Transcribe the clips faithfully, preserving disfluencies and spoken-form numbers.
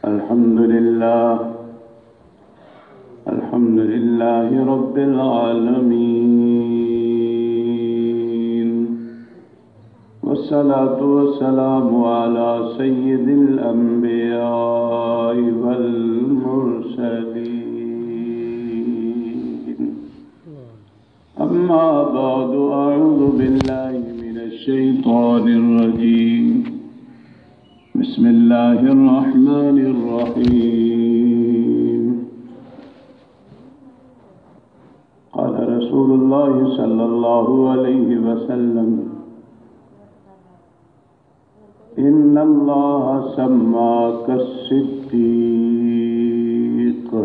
الحمد لله. الحمد لله رب العالمين. والصلاة والسلام على سيد الأنبياء والمرسلين. أما بعد، أعوذ بالله من الشيطان الرجيم. بسم الله الرحمن الرحيم. قال رسول الله صلى الله عليه وسلم: إن الله سماك الصديق.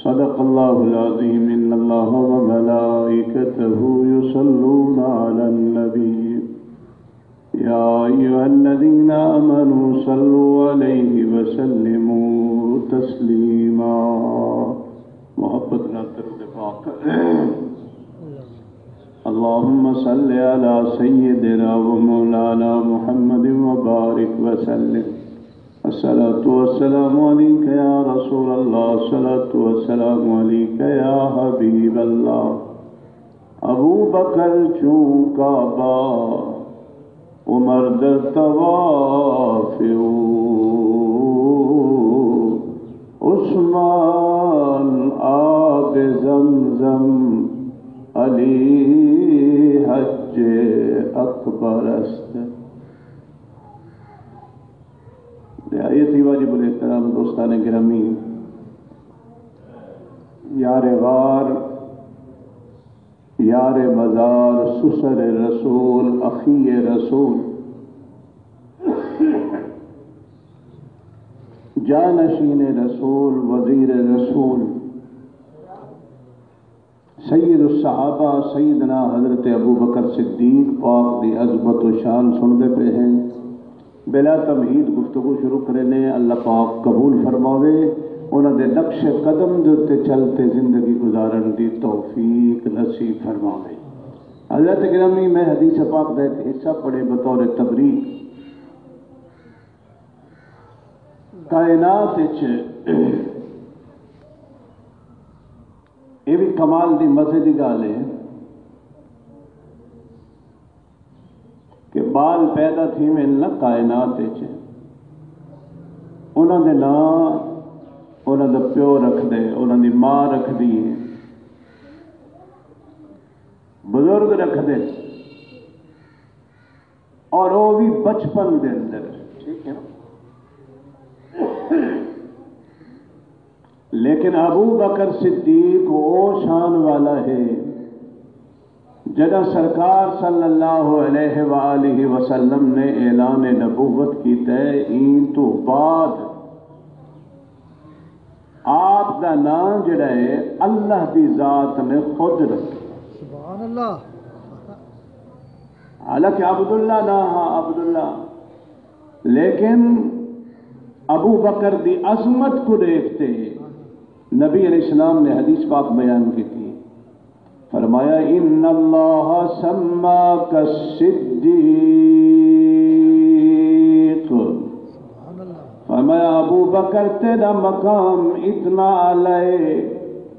صدق الله العظيم. إن الله وملائكته يصلون على النبي. يا أيها الذين آمنوا صلوا عليه وسلموا تسليما. محبت نال درود پاک۔ اللهم صل على سيدنا ومولانا محمد وبارك وسلم. الصلاة والسلام عليك يا رسول الله، الصلاة والسلام عليك يا حبيب الله. ابو بکر چوں کعبہ، عمر در طواف او، عثمان آب زمزم، علی حج اکبر است۔ نہایت ہی واجب الاحترام دوستان گرامی، یار غار، یار مزار، سسر رسول، اخی رسول، جانشین رسول، وزیر رسول، سید الصحابہ سیدنا حضرت ابوبکر صدیق پاک دی عظمت و شان سݨدے پئے ہیں۔ بلا تمہید گفتگو شروع کرینے، اللہ پاک قبول فرماوے، انہاں دے نقش قدم دے اتے چل تے زندگی گزارݨ دی توفیق نصیب فرماوے۔ حضرات گرامی، میں حدیث پاک دا ایک حصہ پڑھے بطور تبریک۔ کائنات وچ اے وی کمال دی مزے دی ڳالھ ہے کہ ٻال پیدا تھیون نا کائنات وچ، انہاں دے ناں انہاں دا پیو رکھدے، انہاں دی ماں رکھدی ہے، بزرگ رکھدے، اور او وی بچپن دے اندر، ٹھیک ہے نا؟ لیکن ابو بکر صدیق او شان والا ہے، جݙاں سرکار صلی اللہ علیہ وآلہ وسلم نے اعلان نبوت کیتا ہے، ایں تو بعد آپ دا ناں جڑا ہے، اللہ دی ذات نے خود رکھے۔ سبحان اللہ۔ حالانکہ عبداللہ ناں ہا، عبداللہ، لیکن ابو بکر دی عظمت کو دیکھتے نبی علیہ السلام نے حدیث پاک بیان کی تھی، فرمایا: ان اللہ سماک الصدیق۔ فرمایا، ابو بکر، تیرا مقام اتنا اعلیٰ ہے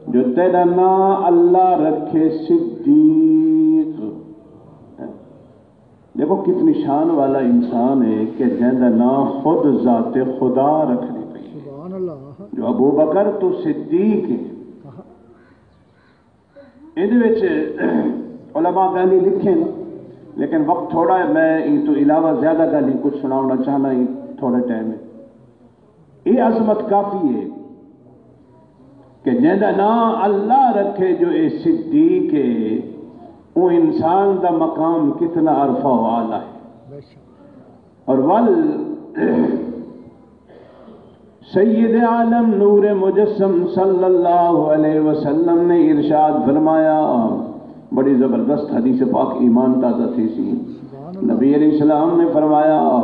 جو تیرا نام اللہ رکھے صدیق۔ دیکھو کتنی شان والا انسان ہے کہ جیندا نام خود ذات خدا رکھنی پئی ہے۔ سبحان اللہ۔ جو ابو بکر تو صدیق ہے۔ ایندے وچ علماء ڳالھیں لکھن، لیکن وقت تھوڑا ہے، میں ایں توں علاوہ زیادہ ڳالھیں کچھ سݨاوݨا چاہنا، ایں تھوڑے ٹائم ہے۔ اے عظمت کافی ہے کہ جیندا ناں اللہ رکھے جو اے صدیق ہے، او انسان دا مقام کتنا ارفع و اعلیٰ ہے۔ اور ول سید عالم نور مجسم صلی اللہ علیہ وسلم نے ارشاد فرمایا، بڑی زبردست حدیث پاک، ایمان تازہ تھیسی۔ نبی علیہ السلام نے فرمایا،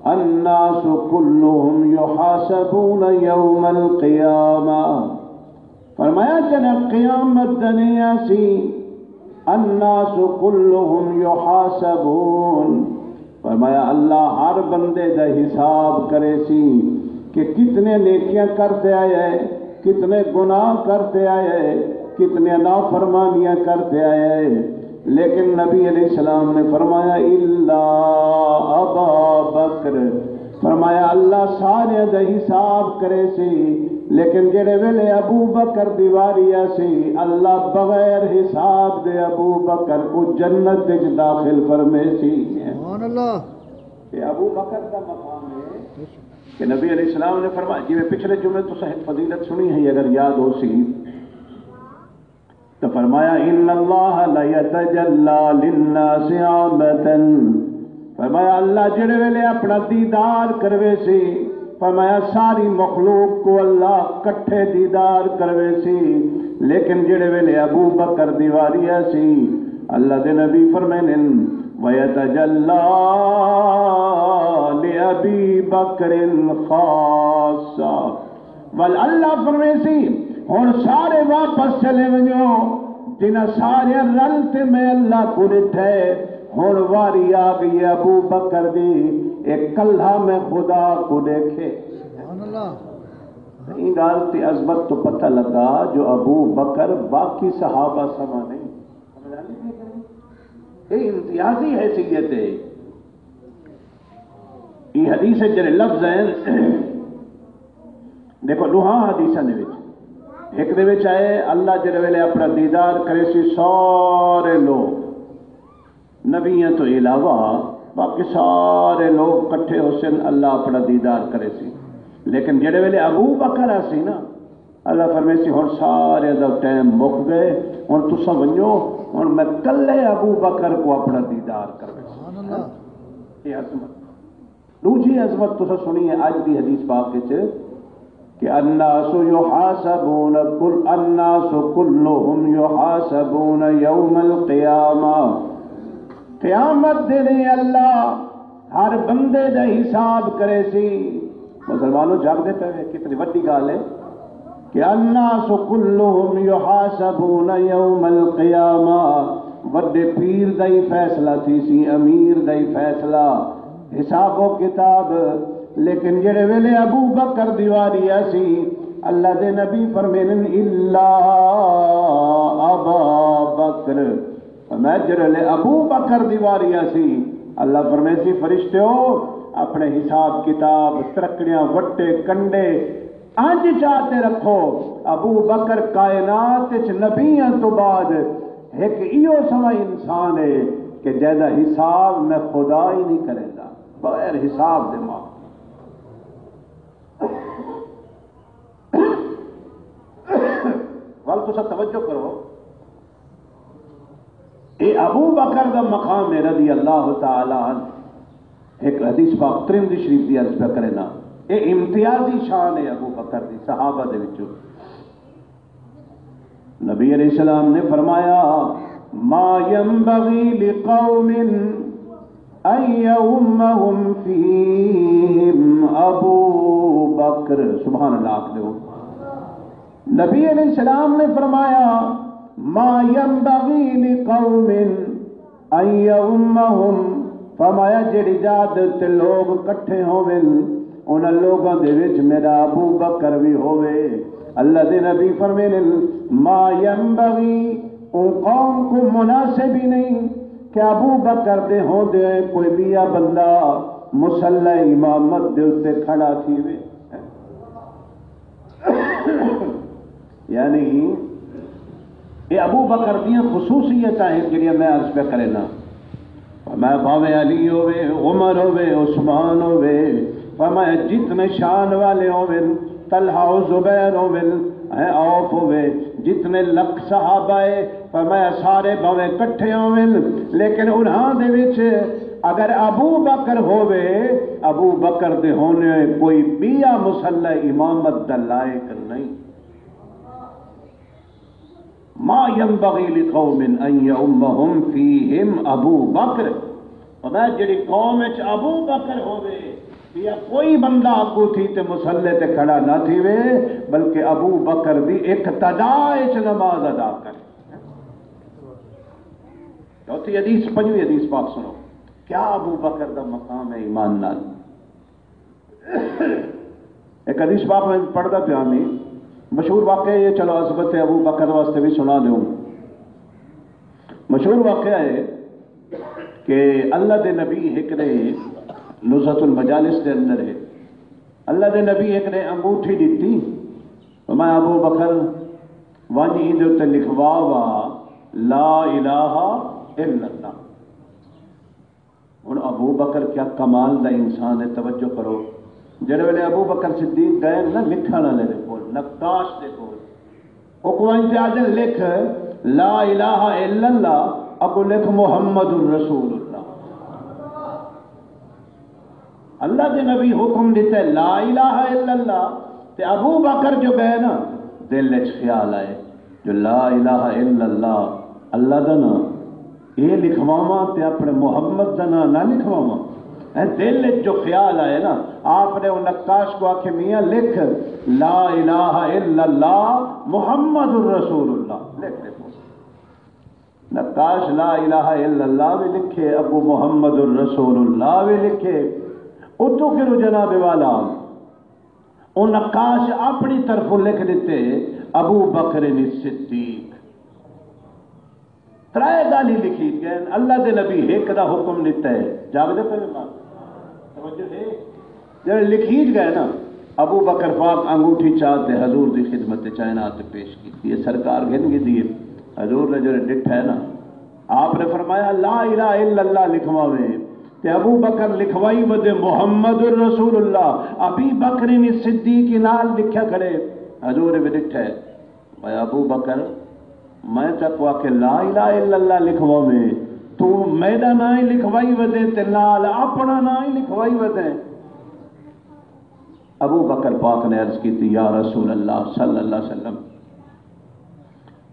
الناس کلهم یحاسبون یوم القیامہ۔ فرمایا، جݙاں قیامت دا ݙینہہ آسی، الناس کلهم یحاسبون۔ فرمایا، اللہ ہر بندے دا حساب کریسی کہ کتنے نیکیاں کرتے آئے ہے، کتنے گناہ کرتے آئے ہے، کتنے نافرمانیاں کرتے آئے ہے، لیکن نبی علیہ السلام نے فرمایا، "الا ابا بکر"، فرمایا، "اللہ سارے دا حساب کرے سی، لیکن جڑے ویلے ابو بکر دی واری آسی، اللہ بغیر حساب دے ابو بکر کو جنت وچ داخل فرمے سی۔" سبحان اللہ۔ یہ ابو بکر دا مقام ہے کہ نبی علیہ السلام نے فرمایا، جی میں پچھلے جمعے تو صاحب فضیلت سنی ہے، اگر یاد ہو سی، تو فرمایا، "ان اللہ لیتجلی للناس عامۃ۔" فرمایا، اللہ جڑے ویلے اپنا دیدار کروے سی، فرمایا، ساری مخلوق کو اللہ کٹھے دیدار کروے سی، لیکن جڑے ویلے ابو بکر دی واری آسی، اللہ دے نبی فرمیندن، "ویتجلی لابی بکر خاصہ۔" ول اللہ فرمیسی، "ہن سارے واپس چلے ونجو، جنہاں سارے رل تے میں اللہ کو ݙٹھے، ہن واری آ ڳئی ہے ابو بکر دی، اے کلھا میں خدا کو ݙیکھے۔" سبحان اللہ۔ ایں ڳالھ دی عظمت تو پتہ لڳا جو ابو بکر باقی صحابہ سما نہیں۔ اے امتیازی حیثیت ہے۔ اے حدیث وچ جڑے لفظ ہیں، دیکھو، ݙوہاں حدیثاں دے وچ، ہک دے وچ آئے، اللہ جڑے ویلے اپنا دیدار کرے سی، سارے لوگ، نبیاں تو علاوہ باقی سارے لوگ کٹھے ہو سن، اللہ اپنا دیدار کرے سی۔ لیکن جڑے ویلے ابو بکر آسی نا، اللہ فرمیسی، "ہن سارے دا ٹائم مک ڳئے، ہن تساں ونڄو، ہن میں کلھے ابو بکر کو اپنا دیدار کرویساں۔" سبحان اللہ۔ یہ عظمت۔ ݙوجھی عظمت تساں سݨی ہے اڄ دی حدیث پاک وچ کہ الناس یحاسبون کل، الناس کلہم یحاسبون یوم القیامہ۔ قیامت دے ݙینہہ اللہ ہر بندے دا حساب کریسی۔ مسلمانو، جاڳدے پئے وے؟ کتنی وݙی ڳالھ ہے کہ الناس کلہم یحاسبون یوم القیامہ۔ وݙے پیر دا ہی فیصلہ تھیسی، امیر دا ہی فیصلہ، حساب و کتاب۔ لیکن جڑے ویلے ابو بکر دی واری آسی، اللہ دے نبی فرمیندن، "الا ابا بکر۔" فرمایا، جڑے ویلے ابو بکر دی واری آسی، اللہ فرمیسی، فرشتیو، اپنے حساب کتاب، ترکڑیاں، وٹے، کنڈے انج چا تے رکھو۔ ابو بکر کائنات وچ نبیاں تو بعد ہک ایہو سواں انسان ہے کہ جیندا حساب میں خدا ہی نہیں کریندا، بغیر حساب دے معاف۔ ول تساں توجہ کرو، اے ابو بکر دا مقام ہے رضی اللہ تعالی عنہ۔ ایک حدیث پاک ترمذی شریف دی عرض پہ کرے نا، اے امتیازی شان ہے ابو بکر دی صحابہ دے وچوں۔ نبی علیہ السلام نے فرمایا، "ما ينبغي لقوم ان يؤمهم فيهم ابو بکر۔" سبحان اللہ آکھ ݙیو۔ نبی علیہ السلام نے فرمایا، "ما ينبغي لقوم ان يؤمهم"، فرمایا، جڑی جاہ دے تے لوگ کٹھے ہوون، انہاں لوگاں دے وچ میرا ابو بکر بھی ہووے۔ اللہ دے نبی فرمیندن، "ما ينبغي"، اوں قوم کو مناسب ہی نہیں کہ ابو بکر دے ہوندے ہوئے کوئی ٻیا بندہ مصلی امامت دے اتے کھڑا تھیوے۔ یعنی اے ابو بکر دیاں خصوصیتاں ہیں جڑیاں میں عرض پہ کرے نا۔ فرمایا، بھاویں علی ہووے، عمر ہووے، عثمان ہووے، فرمایا، جتنے شان والے ہوون، طلحہ و زبیر ہوون، اے عوف ہووے، جتنے لکھ صحابہ ہے، فرمایا، سارے بھاویں کٹھے ہوون، لیکن انہاں دے وچ اگر ابو بکر ہووے، ابو بکر دے ہوندے ہوئے کوئی ٻیا مصلی امامت دا لائق نہیں۔ ما ينبغي لقوم ان يؤمهم فيهم ابو بکر۔ فرمایا، جڑی قوم وچ ابو بکر ہووے یا کوئی بندہ اڳوں تھی تے مصلی تے کھڑا نہ تھیوے، بلکہ ابو بکر دی اقتدا وچ نماز ادا کرے۔ چوتھی حدیث، پنجویں حدیث پاک سنو، کیا ابو بکر دا مقام ہے ایمان نال؟ ایک حدیث پاک میں پڑھدا پیا میں، مشہور واقعہ ہے، چلو عظمت ابو بکر واسطے بھی سنا دیوں۔ مشہور واقعہ ہے کہ اللہ دے نبی ایک نے، نزہت المجالس دے اندر ہے، اللہ دے نبی ایک نے انگوٹھی ݙتی، فرمایا، ابو بکر، ونڄ ایندے اتے لکھوا وا، لا الہ الا اللہ۔ ہݨ ابو بکر کیا کمال دا انسان ہے، توجہ کرو۔ جیڑھے ویلے ابو بکر صدیق ڳئے نا لکھݨ والے دے کول، نقاش دے کول، او کوں ونڄ تے آہدن، لکھ لا الہ الا اللہ، اڳوں لکھ محمد رسول اللہ۔ اللہ دے نبی حکم ݙتا ہے لا الہ الا اللہ، تے ابو بکر جو ڳئے نا، دل اچ خیال آئے جو لا الہ الا اللہ، اللہ دا ناں، اے لکھواواں تے اپݨے محمد دا ناں نہ لکھواواں؟ اے دل اچ جو خیال آئے نا، آپ نے او نقاش کوں آکھے، میاں لکھ لا الہ الا اللہ محمد رسول اللہ، لکھ ݙے۔ نقاش لا الہ الا اللہ وی لکھے، اڳوں محمد رسول اللہ وی لکھے۔ اتوں کنوں جناب والا، او نقاش اپݨی طرفوں لکھ ݙتے، ابو بکر صدیق۔ ترائے ڳالھیں لکھیج ڳئن، اللہ دے نبی ہک دا حکم ݙتا ہے، جاڳدے پئے وے ماں؟ توجہ ہے؟ جیڑھے لکھیج ڳئے نا، ابو بکر پاک انگوٹھی چا تے حضور دی خدمت اچ آئے نا تے پیش کیتی ہے، سرکار گھن گھدی ہے۔ حضور نے جیڑھے ݙٹھا ہے نا، آپ نے فرمایا، لا الہ الا اللہ لکھواویں، تے ابو بکر لکھوائی ودے، محمد رسول اللہ، ابی بکر صدیق نال لکھیا کھڑے۔ حضور نے ݙٹھا ہے، اے ابو بکر، میں تیکوں آکھے لا الہ الا اللہ لکھواویں، توں میݙا ناں ہی لکھوائی ودیں تے نال اپݨا ناں ہی لکھوائی ودیں۔ ابو بکر پاک نے عرض کیتی، یا رسول اللہ صلی اللہ علیہ وسلم،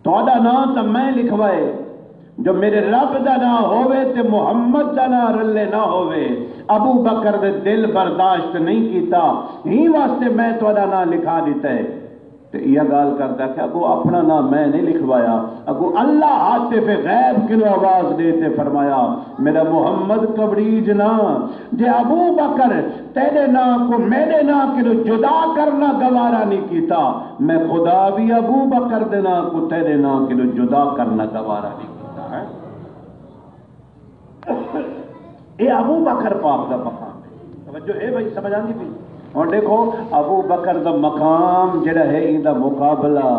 تہاݙا ناں تاں میں لکھوائے، جو میݙے رب دا ناں ہووے تے محمد دا ناں رلے نہ ہووے۔ ابو بکر دے دل برداشت نہیں کیتا، ایں واسطے میں تہاݙا ناں لکھا ݙتا ہے۔ تے ایہا ڳالھ کردا کہ اڳوں اپݨا ناں میں نہیں لکھوایا، اڳوں اللہ ہاتف غیب کنوں آواز ݙے تے فرمایا، میݙا محمد کوڑیج نہ، جے ابو بکر تیݙے ناں کوں میݙے ناں کنوں جدا کرݨا گوارا نہیں کیتا، میں خدا وی ابو بکر دے ناں کوں تیݙے ناں کنوں جدا کرݨا گوارا نہیں کیتا ہے۔ اے ابو بکر پاک دا مقام ہے۔ توجہ ہے بھائی، سمجھ آندی پئی؟ ہݨ ݙیکھو، ابو بکر دا مقام جیڑھا ہے، ایندا مقابلہ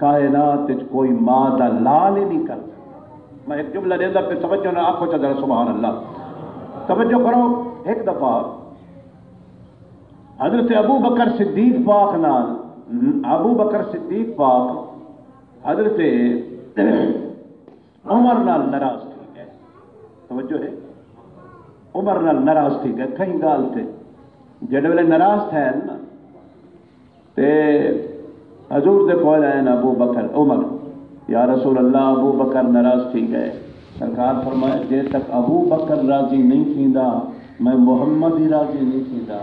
کائنات وچ کوئی ماں دا لال ہی نہیں کر سڳدا۔ میں ہک جملہ ݙیندا پیا، توجہ نال آکھو چا ذرا سبحان اللہ۔ توجہ کرو، ہک دفعہ حضرت ابو بکر صدیق پاک نال، ابو بکر صدیق پاک حضرت عمر نال ناراض تھی ڳئے۔ توجہ ہے؟ عمر نال ناراض تھی ڳئے کہیں ڳالھ تے۔ جیڑھے ویلے ناراض تھئے نا، تے حضور دے کول آئے نا ابو بکر، عمر، یا رسول اللہ، ابو بکر ناراض تھی ڳئے۔ سرکار فرمائے، جے تک ابو بکر راضی نہیں تھیندا، میں محمد ہی راضی نہیں تھیندا۔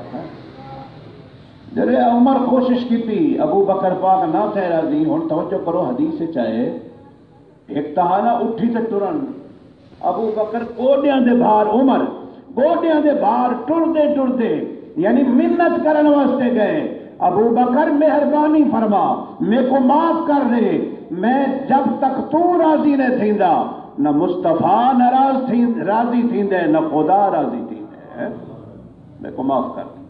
جیڑھے عمر کوشش کیتی، ابو بکر پاک نہ تھئے راضی۔ ہݨ توجہ کرو، حدیث وچ آئے، ہک تہانا اٹھی تے ٹرن۔ ابو بکر گوڈیاں دے بھار، عمر گوڈیاں دے بھار ٹردے ٹردے، یعنی منت کرن واسطے ڳئے۔ ابو بکر، مہربانی فرما، میکوں معاف کر ݙے، میں جب تک توں راضی نہ تھیندا، نہ مصطفیٰ ناراض تھی، راضی تھیندے، نہ خدا راضی تھیندے۔ میکوں معاف کر ݙے۔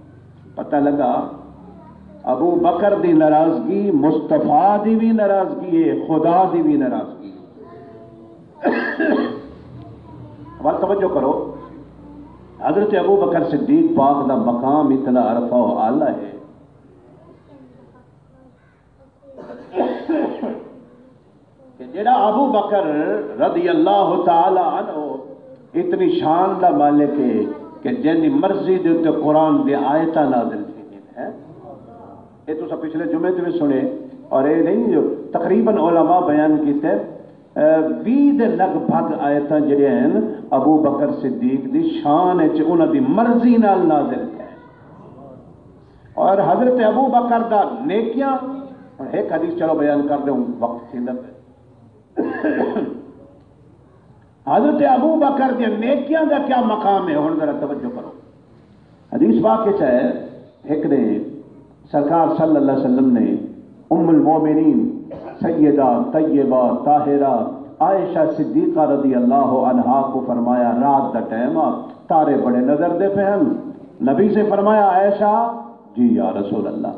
پتہ لڳا، ابو بکر دی ناراضگی مصطفیٰ دی وی ناراضگی ہے، خدا دی وی ناراضگی ہے۔ ول توجہ کرو، حضرت ابو بکر صدیق پاک دا مقام اتنا ارفع و اعلیٰ ہے کہ جیڑھا ابو بکر رضی اللہ تعالیٰ عنہ اتنی شان دا مالک ہے کہ جیندی مرضی دے اتے قرآن دی آیتاں نازل تھیندین ہیں۔ اے تساں پچھلے جمعے تے وی سݨے، اور اے نہیں جو تقریباً علماء بیان کیتے، اے، ویہہ دے لگ بھگ آیتاں جیڑھیاں ہن، ابو بکر صدیق دی شان اچ انہاں دی مرضی نال نازل تھئے۔ اور حضرت ابو بکر دا نیکیاں، ہݨ ہک حدیث چلو بیان کر ݙیوں، وقت تھیندا پئے۔ حضرت ابو بکر دیاں نیکیاں دا کیا مقام ہے، ہݨ ذرا توجہ کرو۔ حدیث پاک وچ ہے، ہک نے سرکار صلی اللہ علیہ وسلم نے ام المومنین سیدہ طیبہ طاہرہ عائشہ صدیقہ رضی اللہ عنہا کو فرمایا، رات دا ٹائم آ، تارے بڑے نظر دے پے ہن۔ نبی سے فرمایا، عائشہ، جی یا رسول اللہ۔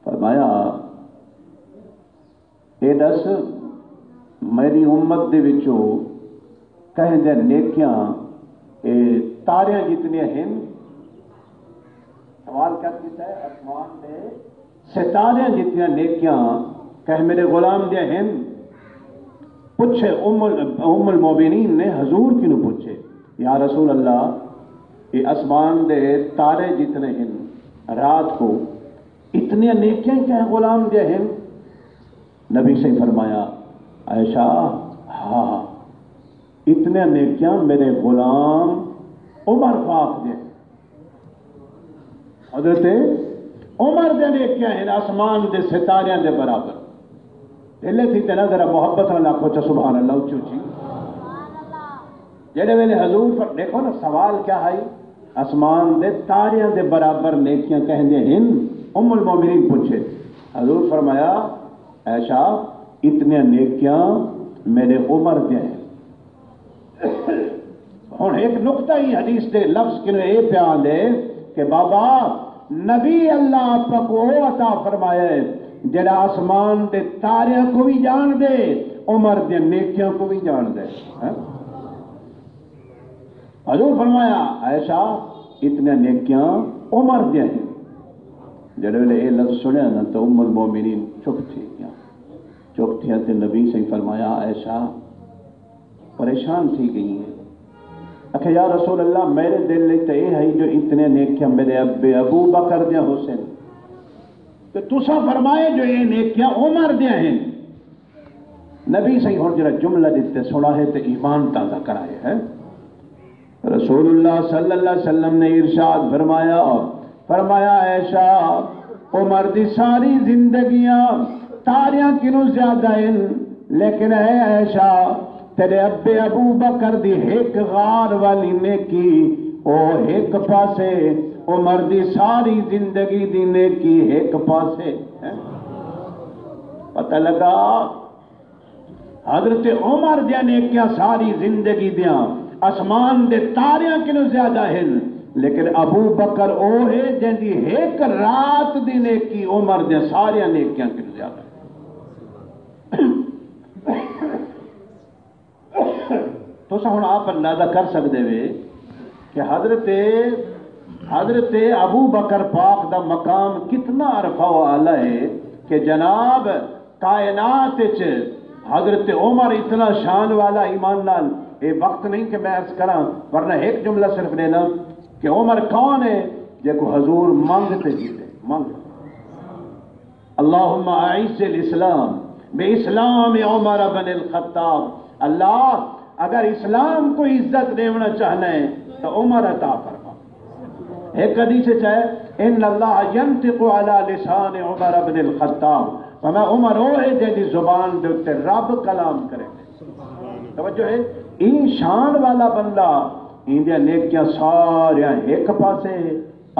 فرمایا، اے ݙس، میݙی امت دے وچوں کہیں دیاں نیکیاں اے تاریاں جتنیاں ہن؟ سوال کیا کیتا ہے؟ آسمان دے ستاریاں جتنیاں نیکیاں کہیں میݙے غلام دیاں ہن؟ پچھے ام ال-، ام المومنین نے حضور کنوں پچھے، یا رسول اللہ، اے آسمان دے تارے جتنے ہن، رات کو اتنیاں نیکیاں کہیں غلام دیاں ہن؟ نبی سائیں فرمایا، عائشہ، ہاں، اتنے نیکیاں میرے غلام عمر پاک دے، حضرت عمر دے نیکیاں ہن آسمان دے ستاریاں دے برابر۔ دلے تھی تے نہ ذرا محبت نال آکھو چا سبحان اللہ اچی اچی۔ جیڑے ویلے حضور پر دیکھو نا سوال کیا ہے، آسمان دے تاریاں دے برابر نیکیاں کہیں دیاں ہن؟ ام المومنین پوچھے۔ حضور فرمایا، عائشہ، اتنیاں نیکیاں میرے عمر دیاں ہن۔ ہن ہک نقطہ ہی حدیث دے لفظ کنوں اے پیا آندے کہ بابا، نبی اللہ آپ کو او عطا فرمایا ہے جڑا آسمان دے تاریاں کو بھی جان دے، عمر دے نیکیاں کو بھی جان دے۔ ہاں؟ حضور فرمایا، عائشہ، اتنے نیکیاں عمر دے ہیں۔ جڑے ویلے اے لفظ سنیا نا تو ام المومنین چپ تھی گیا۔ چپ تھیا تے نبی سائیں فرمایا، عائشہ پریشان تھی گئی ہیں۔ اکھے، یا رسول اللہ، میرے دل وچ تے اے ہئی جو اتنے نیکیاں میرے ابے ابو بکر دیاں ہوسن، تے تساں فرمائے جو اے نیکیاں عمر دیاں ہیں۔ نبی سائیں ہن جڑا جملہ ݙتے سݨائے تے ایمان تازہ کرائے ہے۔ رسول اللہ صلی اللہ علیہ وسلم نے ارشاد فرمایا، فرمایا، عائشہ، عمر دی ساری زندگیاں تاریاں کنوں زیادہ ہن، لیکن اے عائشہ، تیرے ابے ابو بکر دی ہک غار والی نیکی او ہک پاسے، عمر دی ساری زندگی دی نیکی ہک پاسے۔ پتہ لگا؟ حضرت عمر دیاں نیکیاں ساری زندگی دیاں آسمان دے تاریاں کنوں زیادہ ہن، لیکن ابو بکر او ہے جیندی ہک رات دی نیکی عمر دیاں ساریاں نیکیاں کنوں زیادہ ہے۔ تساں ہن آپ اندازہ کر سکدے وے کہ حضرت، حضرت ابو بکر پاک دا مقام کتنا ارفع و اعلیٰ ہے کہ جناب کائنات اچ حضرت عمر اتنا شان والا، ایمان نال، اے وقت نہیں کہ میں عرض کراں، ورنہ ایک جملہ صرف ݙینا کہ عمر کون ہے؟ جیکوں حضور منگ تے جیتے، منگ۔ اللہم اعز الاسلام باسلام عمر بن الخطاب۔ اللہ، اگر اسلام کو عزت ݙیوݨا چاہنا ہے تو عمر عطا فرما۔ ہک حدیث اچ ہے، ان اللہ ینطق علی لسان عمر بن الخطاب، فرمایا عمر او ہے جیندی زبان دے اتے رب کلام کرے۔ توجہ ہے، ایں شان والا بندہ، ایندیاں نیکیاں ساریاں ہک پاسے،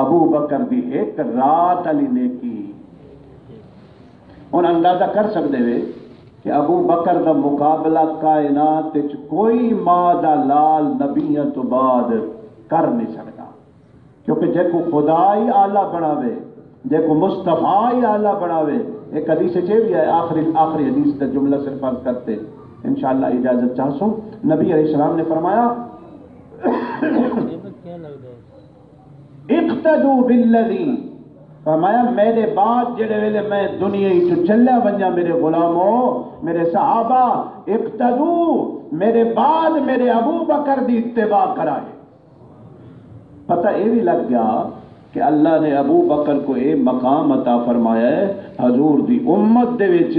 ابو بکر دی ہک رات والی نیکی۔ ہن اندازہ کر سکدے وے کہ ابو بکر دا مقابلہ کائنات وچ کوئی ماں دا لال نبیاں تو بعد کر نہیں سکدا، کیونکہ جیکوں خدا ہی اعلیٰ بناوے، جیکوں مصطفیٰ ہی اعلیٰ بناوے۔ ایک حدیث چے بھی ہے، آخری، آخری حدیث دا جملہ صرف عرض کرتے انشاءاللہ اجازت چاہسوں۔ نبی علیہ السلام نے فرمایا، اقتدوا بالذی، فرمایا میرے بعد جڑے ویلے میں دنیا چوں چلیا ونجا، میرے غلامو، میرے صحابہ، اقتدوا، میرے بعد میرے ابو بکر دی اتباع کرائے۔ پتہ اے وی لگ گیا کہ اللہ نے ابو بکر کو اے مقام عطا فرمایا ہے۔ حضور دی امت دے وچ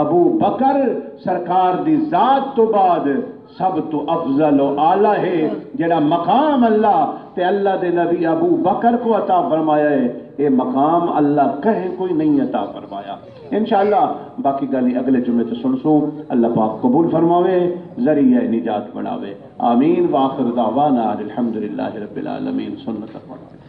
ابو بکر سرکار دی ذات تو بعد سب تو افضل و اعلیٰ ہے۔ جڑا مقام اللہ تے اللہ دے نبی ابو بکر کو عطا فرمایا ہے، اے مقام اللہ کہیں کوئی نہیں عطا فرمایا۔ انشاءاللہ باقی گالیں اگلے جمعے تے سنسوں۔ اللہ پاک قبول فرماوے، ذریعہ نجات بناوے۔ آمین۔ وآخر دعوانا ان الحمدللہ رب العالمین۔ سنت پڑھو۔